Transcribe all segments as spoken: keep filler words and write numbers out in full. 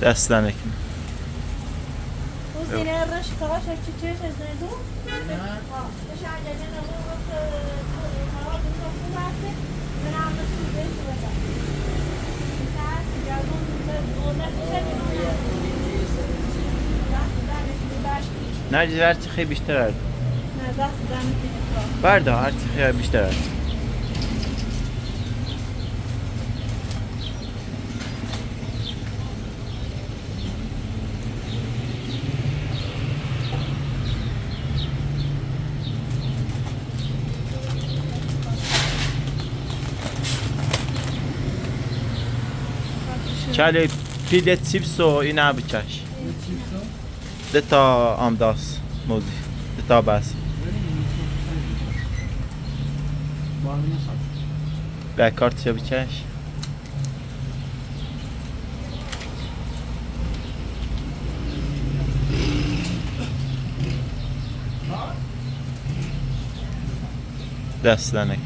Dest danekî. Nargiz, har çiqi bişter ard. Barda, har çiqi bişter ard. Čale, pide čipso i na bıčaš. Dita amdas, modi. Dita bas. Be kartışa bıçaş. Beslenek.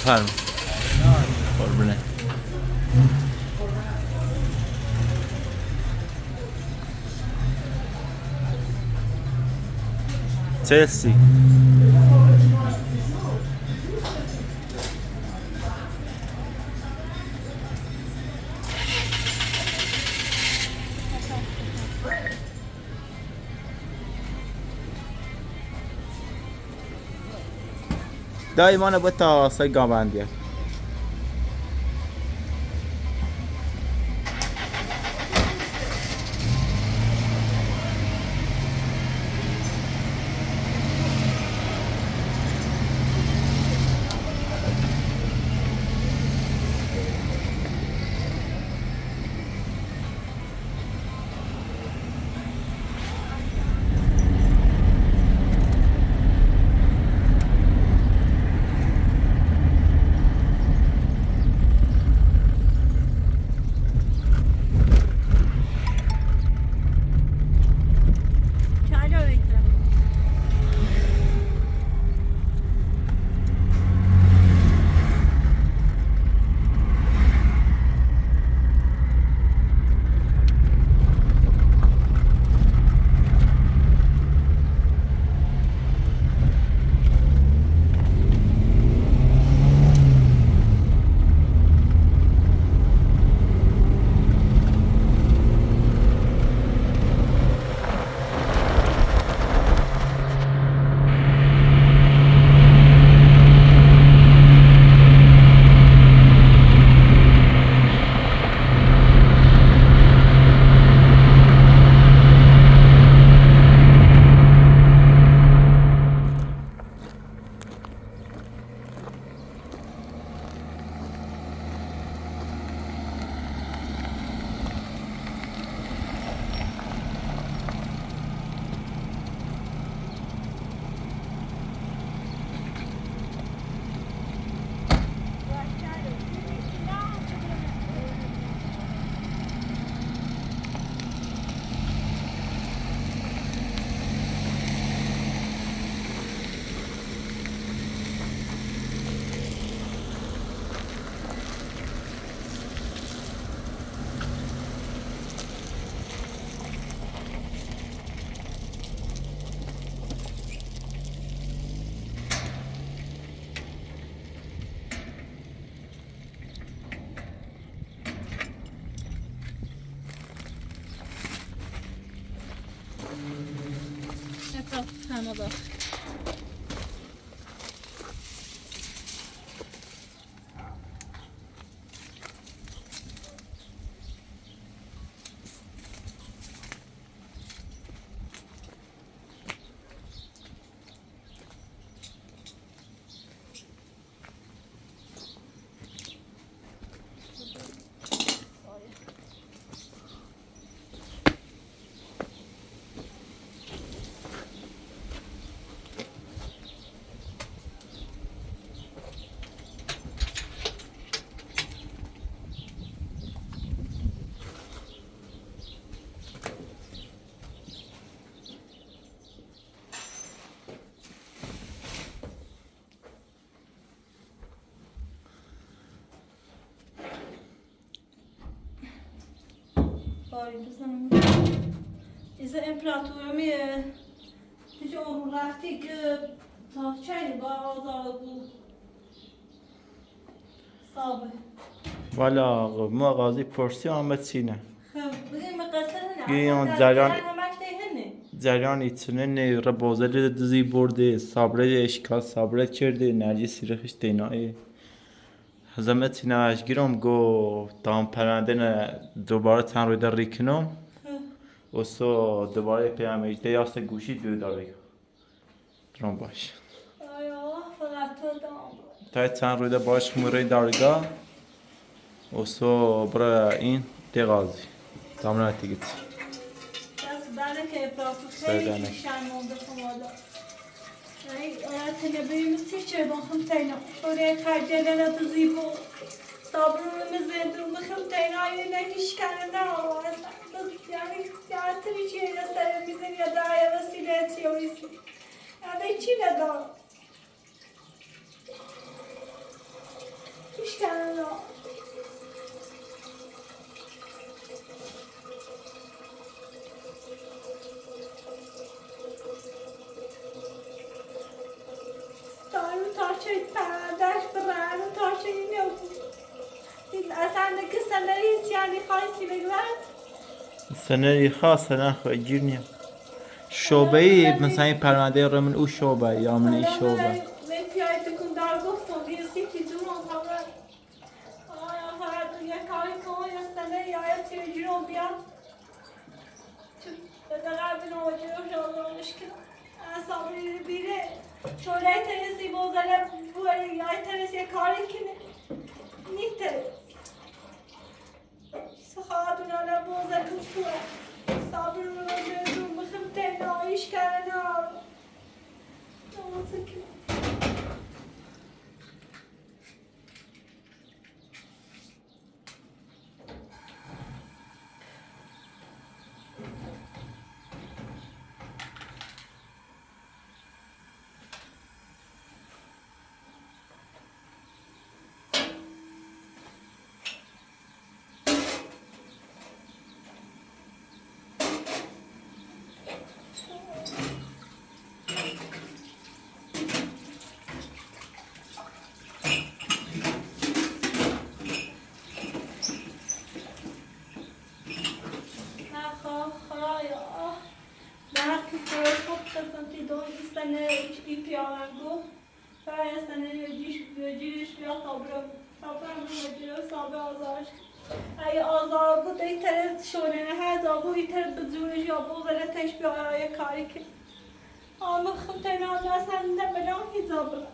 Efendim. Problema. Chelsea. Daayi mana bata sai gabandɛ. Ay, kızım. Bizi imparatorumuz, e, hiç oğurlaktık, e, tahçaydı, bazı bu. Sabı. Valla, mı ğazî porsiyon ame çîne. Hı, bugün mı qesir hene? Giyon Aslında ceryan, ceryan amaç de hene. Ceryan içine ne, re boze de dızî bordê, Sabre de eşka, Sabre çerdê, Nergis sirix hiç teyna e. Hızmet çîne eş girom go, tam perendene, dubare çend ruyde rîkinom. Hı. Oso dubare peyamê işte yasa guşî dö darî. Durum baş. Ay Allah, felaket oldu. Tay çend ruyde baş mı rey darga. Oso bıra in te ğazî. Tamam, hadi git. Biraz daha da keyif aldık. Sayın Heyri anne. Şan oldu kumada. Ay, ay, tene büyümüz hiç şey bakım teyna. Şöyle kacelere tuzu bu. Sabrımız en durmuş teyna yine hiç kendine olmaz. Yani, ya, Türkiye'ye serimizin ya da ya da siletiyorisin. Ya da içine dal. Hiç kendine dal. Tanrı taşı, perdeš, perdeš taşı yine. Sen de ki sen de hiç yani kaç yıl. Sene xa, sene xo, cîr nîya. Şobeyi, mesela, permade re min u şobe, ya min i şobe. Ve piyay tukun dar gofton, bir siki cuma falan. Ay, ay, dünya kari kama ya sene ya, ya tecrübe oldu ya. Tüm, ya da Rabbin olacak, Allah aşkına. Sabri biri, şöyle teresi bozala, bu ay teresi kari kini. Ni teresi. Saxaatuna la boza kukuwa. Sabri wala mezun mıxım teyna iş karana. Nasıl ki? Daha ki fırsat kazandı, don istene ipi alango. Faya sene yöcüş, yöcüş ya tabra. Tabra bu yöcüş sabi azar. Ay azar bu da itere şöyle her zaman bu itere bu zürüş ya bu zere teşbih ay kari ki. Ama xıtena na sen de bela hizabı.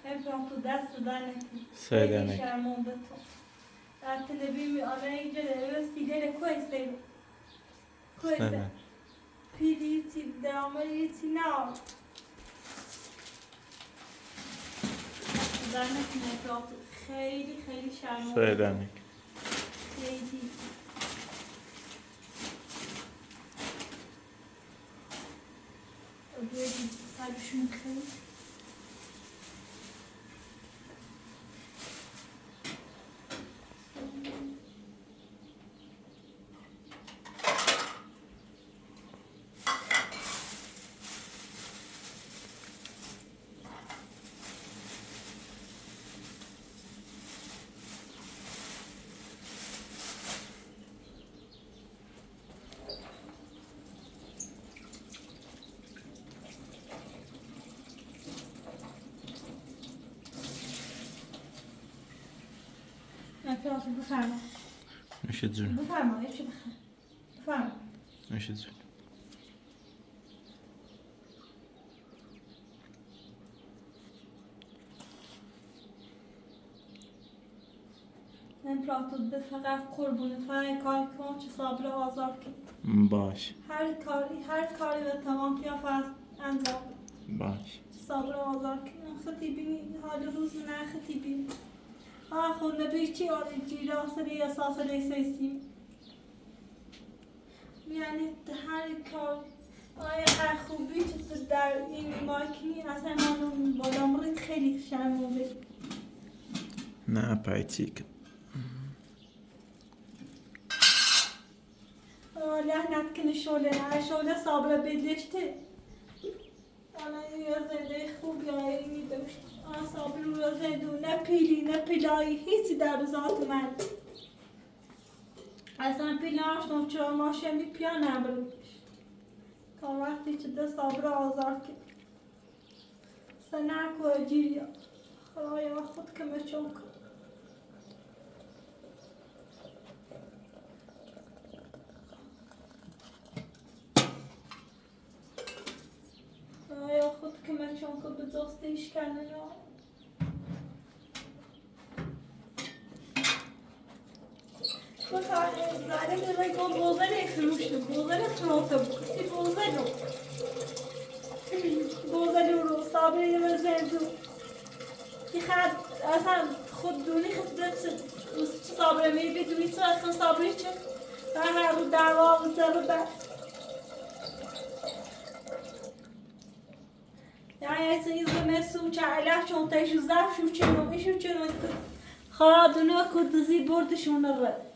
Hep yaptı, ders de denek. Sağ denek. Şermonda to. Artık ne bileyim, ana iyice de, öyle silere koy seni. Koy seni. Sağ denek. Pili ti, dama ti na. Zahmet ne yaptı. Haydi, haydi şermonda. Sağ denek. Haydi. Bıfama. Bıfama. Bıfama. Em platod bi feqet qurbûn, feqet kar kî, çi sabirê azar kî. Baş. Her kar, her kar ve tamam kî, feqet encam. Baş. Çi sabirê azar kî. Xitî bînî, hali rûz ne xitî bînî. Axo ne bi çi, cîra sirê ya sasirê sesî. Yani her kar, ay, her xo bî çi der, ini makini, aslında bana mırık xeyli şerm oldu. Ne yapayım? Aa, lanet kini şöyle, ha, şöyle sabra bedleşti. Ana, yazı de xo bî, ini demiş. Aa, sabri yazı de ne pili, ne pilayı, hiç der zaten. Aslında pilaş no çamaşır bir piyan emrim. Ka wextî çi de sabra azar kî. Sena ku ecîr ya. Xaya xud kime çok. Xaya xud kime çok bi dostî işkenine. Bak, e, zaten direkt o bozele kırmıştım. Bozele kırıldı. Si bozele. Bozele ro sabri verdi. Ki xat, asan xud duni xud çi sabri mi bi duni çi asan sabri çi. Ha ha, ru dava, ru zerre. Ya, ya, se izleme suça, ela çonta, şu zaf şu çino, şu çino. Xaladuna kuduzi bordu şunları.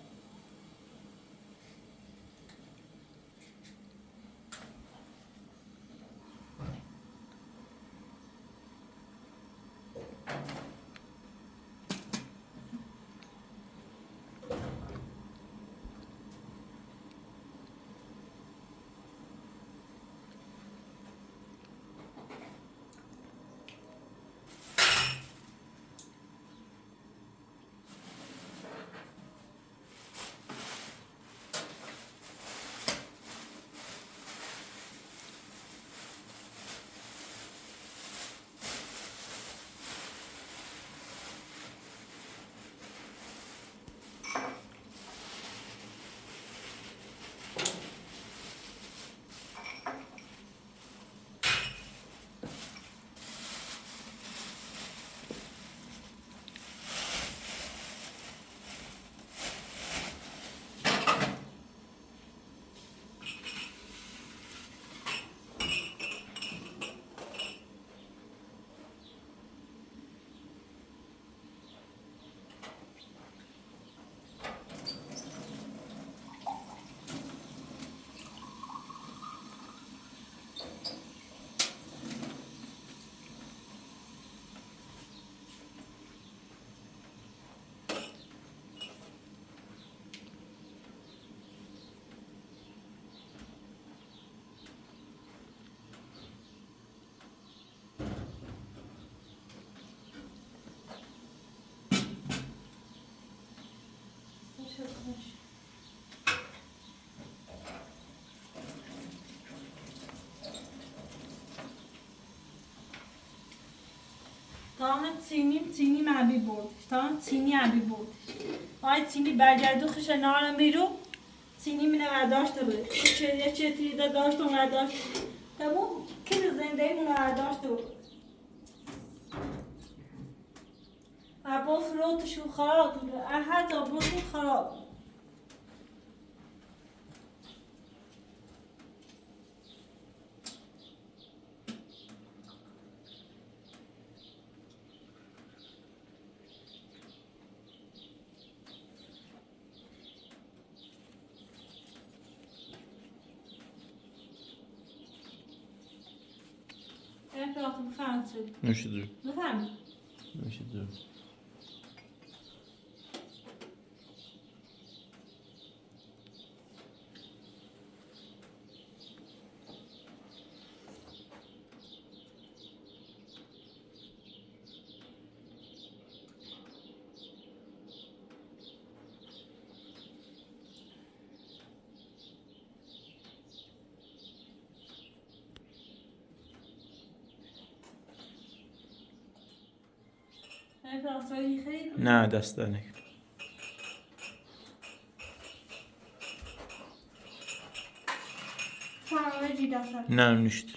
Tamam, çiyniyim, çiyniyim abi borç. Tamam, çiyni abi borç. Ay çiyni, bacardıq işte, nara miru. Çiyni mine verdاشتم. Çiçeği, çiçeği de داشتم، verdاشتم. Tamam, kiri zendeyi mine verdاشتم. Abo fırlatı şu xarab. Aha, abo şu xarab. Eflatun, bıfendi. Nuşüdür. Bıfendi. Nuşüdür. نه، دست درد نکنه. نه، نوشته.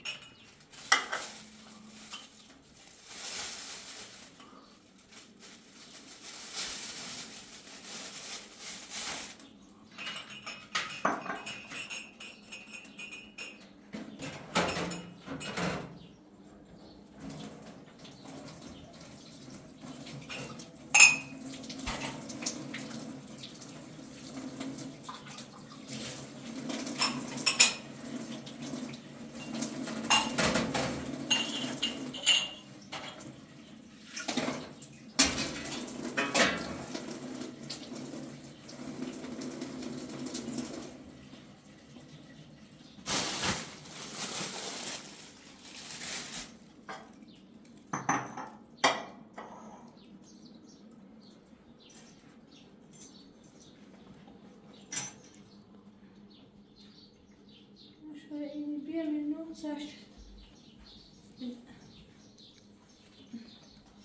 Şöyle ini bir minut saç.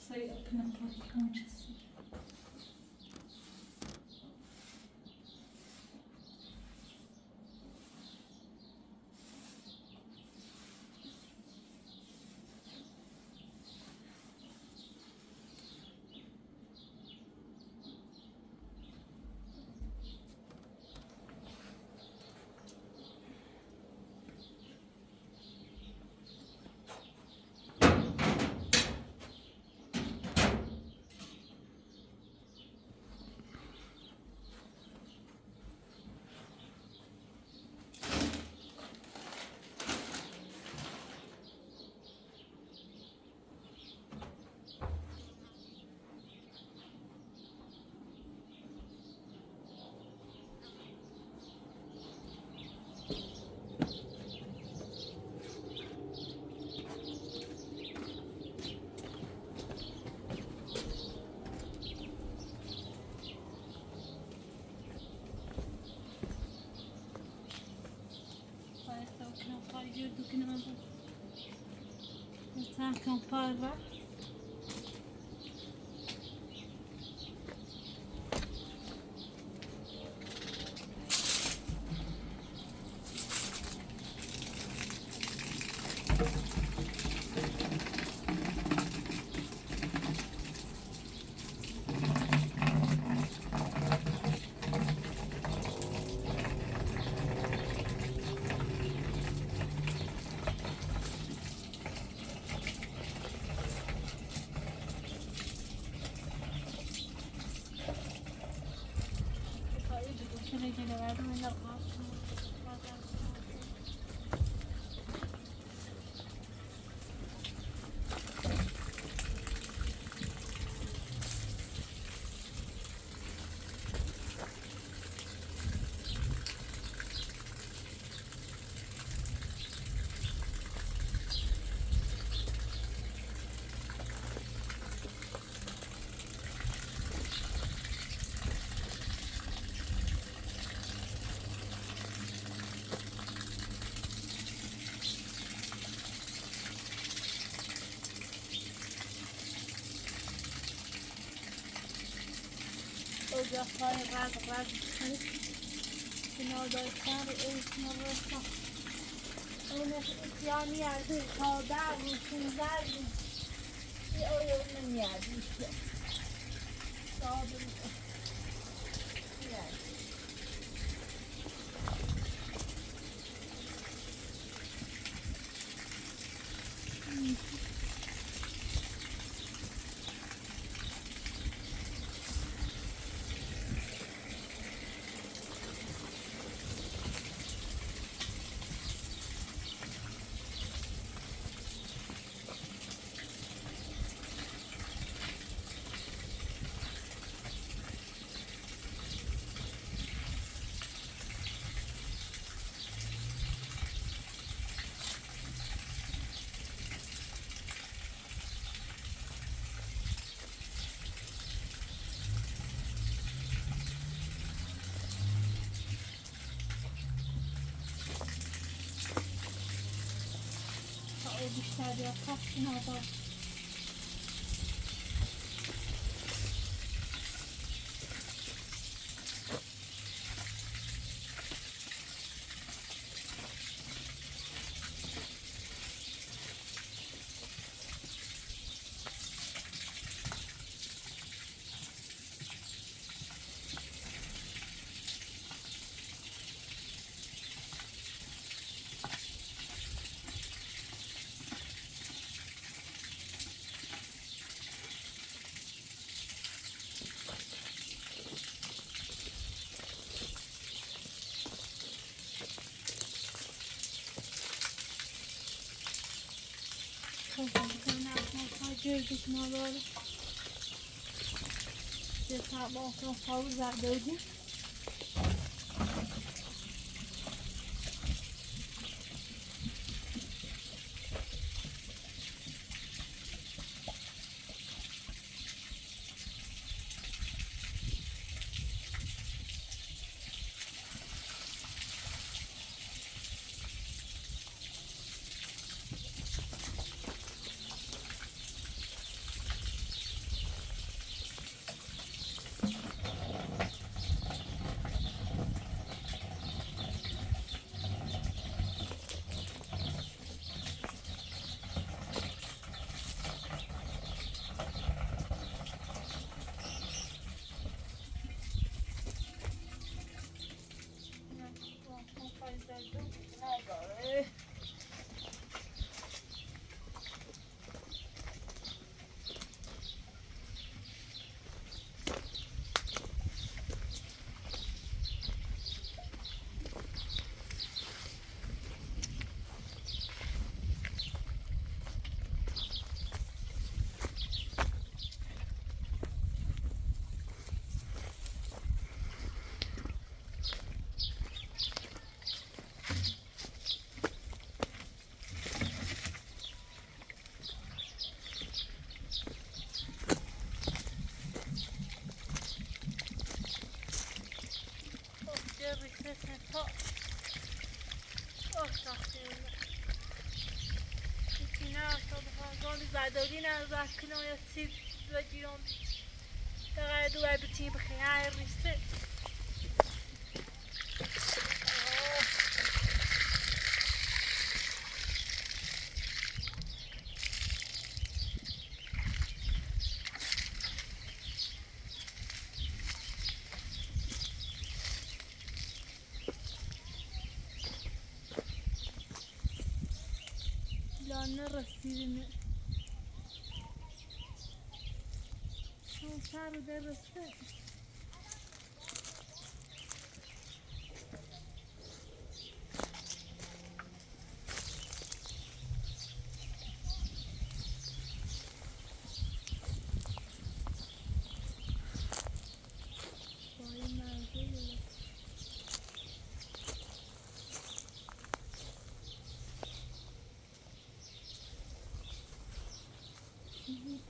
Sayı apına koyacağım. Ras, ras, ras. Senão dói tanto, eu não vou só. Eu não sei se a minha vida saudável, com dados. E eu, eu na minha vida. Saudável. Lɔɔ ni rɛsiri ni. Sɔŋ saarɛ de rɛsiri.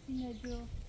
Ina jo.